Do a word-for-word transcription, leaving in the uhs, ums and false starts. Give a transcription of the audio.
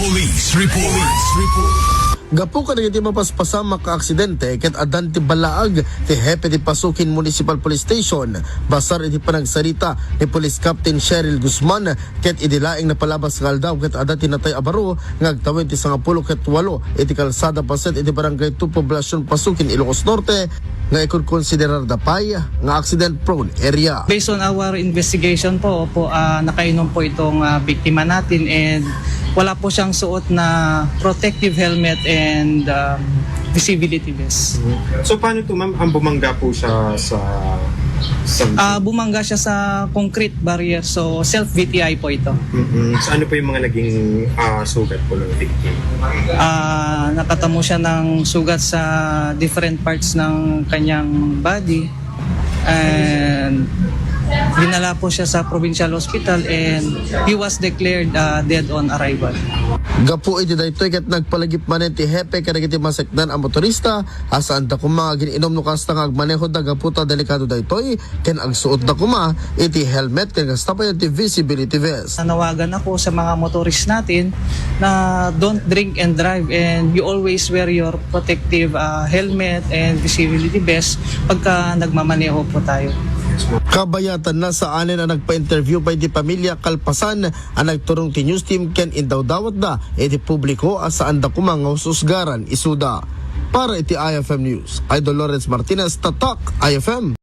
Police report. Gapu kadagiti mapaspasamak a aksidente ket addan ti balaag ti hepe ti Pasukin Municipal Police Station, basar iti panagsarita ni Police Captain Cheryl Guzman, ket idi laeng napalabas nga aldaw ket adda ti natay a baro nga agtawen ti sangapulo ket walo iti kalsada paset iti Barangay two, Poblacion Pasukin, Ilocos Norte, nga ikonkonsiderarda pay nga accident-prone area. Based on our investigation po, opo, ah, nakainom po itong, ah, biktima natin and wala po siyang suot na protective helmet and, um, visibility vest. So, paano to, ma'am? Ang bumangga po siya sa, sa Ah, bumangga siya sa concrete barrier, so self V T I po ito. Mm-mm. So, ano po yung mga naging, ah, sugat po ng victim? Ah, nakatamo siya ng sugat sa different parts ng kanyang body. And dinala po siya sa provincial hospital and he was declared, ah, dead on arrival. Gapu iti daytoy ket nagpalagip manen ti hepe kadagiti maseknan a motorista a saanda koma nga agin-inom no kasta nga agmanehoda gapu ta delikado daytoy ken agsuotda koma iti helmet ken kasta pay ti visibility vest. Nanawagan ako sa mga motorist natin na don't drink and drive and you always wear your protective, ah, helmet and visibility vest pagka nagmamaneho po tayo. Kabayatan na saanen a nagpa-interview pay ti pamilya kalpasan a nagturong ti news team ken indawdawatda iti publiko a saanda koma nga ususgaran isuda. Para iti I F M News, Idol Lawrence Martinez, Tatak I F M.